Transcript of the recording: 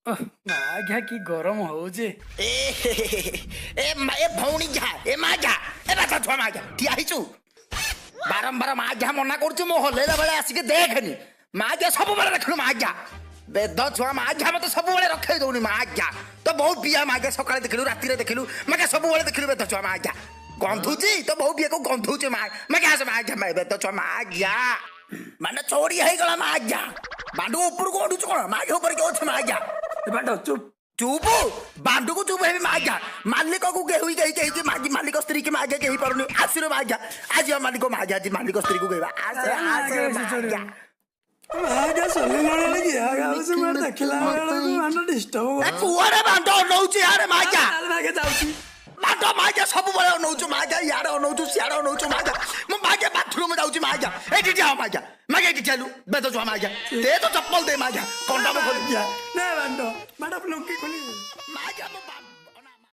ଆଜ୍ଞା, କି ଗରମ ହଉଛି! ଏ ଏ ଏ ଭଉଣୀ ଯା, ଏ ମା ଯା, ଏ ବାଛା ଛୁଆ ମା ଯା, ଠିଆ ହେଇଛୁ। ବାରମ୍ବାର ମା ଯା ମନା କରୁଛୁ। ମୁଁ ହଲେଇଲା ବେଳେ ଆସିକି ଦେଖେନି ମା ଯା, ସବୁବେଳେ ଦେଖିଲୁ ମା ଯା। ବେଦ ଛୁଆ ମା ଯା, ମତେ ସବୁବେଳେ ରଖେଇ ଦଉନି ମା ଯା। ତ ବହୁତ ବିଆ ମା ଯା, ସକାଳେ ଦେଖିଲୁ, ରାତିରେ ଦେଖିଲୁ ମା, ସବୁବେଳେ ଦେଖିଲୁ। ବେଦ ଛୁଆ ମା ଯା, ଗନ୍ଧୁଛି ତ ବହୁ ବିଆକୁ ଗନ୍ଧୁଛି ମା। ମା ଆସ ମା ଯା, ବେଦ ଛୁଆ ମା ଯା, ମାନେ ଚୋରି ହେଇଗଲା ମା ଯା। ବାଣ୍ଡୁ ଉପରକୁ ଉଠୁଛୁ କଣ? ମା ଉପରେ କିଏ ଅଛି ମା ଯା? ବାଣ୍ଡ ଚୁପ୍। ଚୁପ୍, ବାଣ୍ଡୁକୁ ଚୁପ୍ ହେବି ମାଜ୍ଞା। ମାଲିକକୁ ଗେହୁଇ ଗେହି ଗେହିକି ମାଗି ମାଲିକ ସ୍ତ୍ରୀ କି ମାଜ୍ଞା କେହି ପାରୁନି। ଆସିର ମାଜ୍ଞା, ଆଜି ମାଲିକ ମାଜ୍ଞା, ଆଜି ମାଲିକ ସ୍ତ୍ରୀକୁ ଗେଇବା। ଆସେ ଆସେ ମାଜ୍ଞା। ଆଜ୍ଞା, ସଲିଲାଣି କି ଆଜ୍ଞା? ମୁଁ ଦେଖିଲା ବେଳକୁ ବାଣ୍ଡ ଡିଷ୍ଟର୍ବ। କୁଆଡେ ବାଣ୍ଡ ଅନଉଛି ଆରେ ମାଜ୍ଞା? ଆଜ୍ଞା, ଯାଉଛି। ବାଣ୍ଡ ମାଜ୍ଞା, ସବୁବେଳେ ଅନଉଛୁ ମାଜ୍ଞା, ଇଆଡେ ଅନଉଛୁ, ସିଆଡେ ଅନଉଛୁ ମାଜ୍ଞା। ମୁଁ ମାଜ୍ଞା ବାଥରୁମ ଯାଉଛି ମାଜ୍ଞା। ଏଇଠି ଠିଆ ମାଜ୍ଞା, ମାଜ୍ଞା ଏଇଠି ଠିଆଲୁ। ବେଦ ଛୁଆ ମାଜ୍ଞା, ଦେ ତ ଚପଲ ଦେ ମାଜ୍ଞା, କଣ୍ଡାମ ଖୋଲି। ନା ବାଣ୍ଡ, ବାଣ୍ଡ ଲୁଙ୍ଗି ଖୋଲି। ମାଜ୍ଞା।